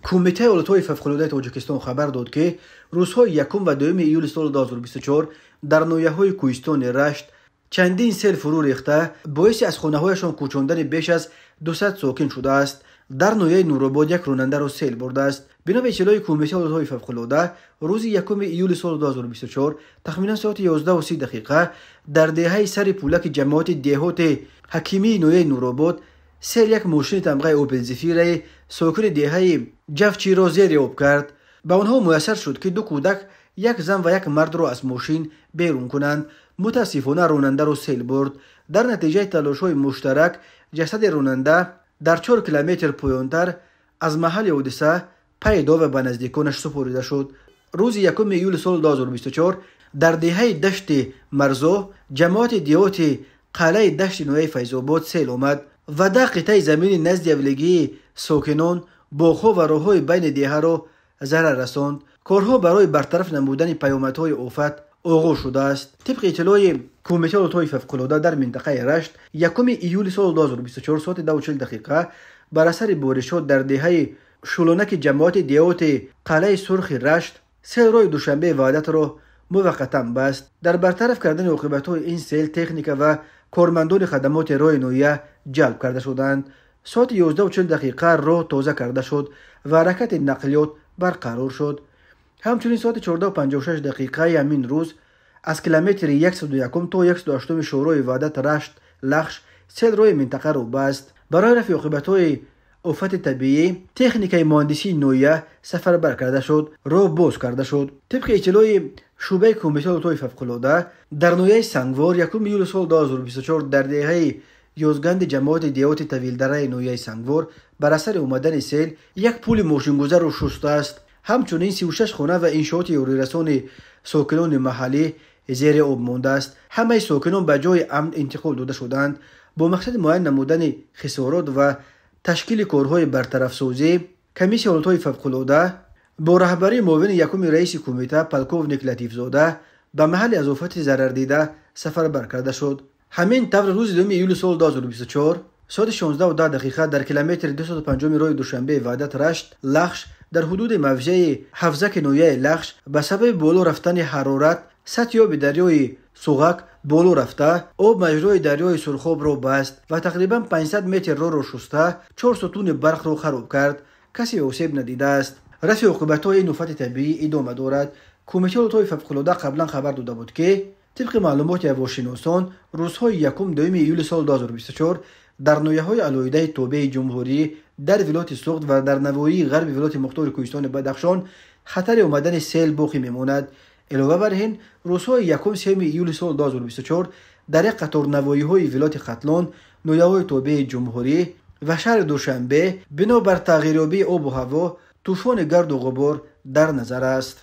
Кумитаи ҳолатҳои фавқулодаи Тоҷикистон хабар дод, ки рӯзҳои 1 ва 2 июли соли 2024 дар ноҳияҳои кӯҳистони Рашт чандин сел фурӯ рехта, боиси аз хонаҳояшон кӯчондани беш аз 200 сокин шудааст. Дар ноҳияи Нуробод як ронандаро сел бурдааст. Бино ба иттилои Кумитаи ҳолатҳои фавқулода, рӯзи 1 июли соли 2024 тахминан соати 11:30 дар деҳаи Сари Пулаки ҷамоати деҳоти Ҳакимии ноҳияи Нуробод сел як мошини тамғаи Опел Зефираи сокини деҳаи Ҷавчиро зери об кард. Ба онҳо муяссар шуд, ки 2 кӯдак, як зан ва як мардро аз мошин берун кунанд. Мутаассифона ронандаро сел бурд. Дар натиҷаи талошҳои муштарак ҷасади ронанда дар 4 километр поёнтар аз маҳалли ҳодиса пайдо ва ба наздиконаш супорида шуд. Рӯзи 1 июли соли 2024 дар деҳаи Дашти Марзо ҷамоати деҳоти қалъаи Дашти ноҳияи Файзобод сел омад ва 10 қитъаи замини назди авлигии сокинон, боғҳо ва роҳҳои байни деҳаро зарар расонд. Корҳо барои бартараф намудани паёмадҳои офат оғоз шудааст. Тибқи иттилои Кумитаи ҳолатҳои фавқулода дар минтақаи Рашт 1 июли соли 2024 соати 2:40 бар асари боришот дар деҳаи Шулонаки ҷамоати деҳоти қалъаи Сурхи Рашт сел роҳи Душанбе Ваҳдатро муваққатан баст. Дар бартараф кардани оқибатҳои ин сел техника ва кормандони хадамоти роҳи ноҳия ҷалб карда шуданд. Соати 11:40 роҳ тоза карда шуд ва ҳаракати нақлиёт барқарор шуд. Ҳамчунин соати 14:56 ҳамин рӯз аз километри 101 то 108 шӯрои Ваҳдат Рашт Лахш сел роҳи минтақаро баст. Барои рафъи оқибатҳои офати табиӣ техникаи муҳандисии ноҳия сафарбар карда шуд, роҳ боз карда шуд. Тибқи иттилои шӯъбаи Кумитаи ҳолатҳои фавқулода дар ноҳияи Сангвор 1 июли соли 2024 дар деҳаи Ёзганди ҷамоати деҳоти Тавилдараи ноҳияи Сангвор бар асари омадани сел як пули мошингузарро шустааст. Ҳамчунин 36 хона ва иншооти ёрирасони сокинони маҳаллӣ зери об мондааст. Ҳамаи сокинон ба ҷои амн интиқол дода шуданд. Бо мақсади муайян намудани хисорот ва ташкили корҳои бартарафсозӣ комиссияи ҳолатҳои фавқулода бо раҳбарии муовини якуми раиси кумита полковник Латифзода ба маҳалли аз офати зарардида сафарбар карда шуд. Ҳамин тавр рӯзи 2 июли соли 2024 соати 16:10 дар километри 205 роҳи Душанбе Ваҳдат Рашт Лахш дар ҳудуди мавзеи Ҳавзаки ноҳияи Лахш ба сабаби боло рафтани ҳарорат сатҳи оби дарёи Суғак боло рафта, об маҷрои дарёи Сурхобро баст ва тақрибан 500 метр роҳро шуста, 4 сутуни барқро хароб кард. Касе осеб надидааст. Рафъи оқибатҳои ин офати табиӣ идома дорад. Кумитаи ҳолатҳои фавқулода қаблан хабар дода буд, ки тибқи маълумоти ҳавошиносон рӯзҳои 1-2 июли соли 2024 дар ноҳияҳои алоҳидаи тобеи ҷумҳурӣ, дар вилояти Суғд ва дар навоҳии ғарби вилояти мухтори кӯҳистони Бадахшон хатари омадани сел боқӣ мемонад. Илова бар ин, рӯзҳои 1-3 июли соли 2024 дар як қатор навоҳиҳои вилояти Хатлон, ноҳияҳои тобеи ҷумҳурӣ ва шаҳри Душанбе бинобар тағйирёбии обу ҳаво тӯфони гарду ғубор дар назар аст.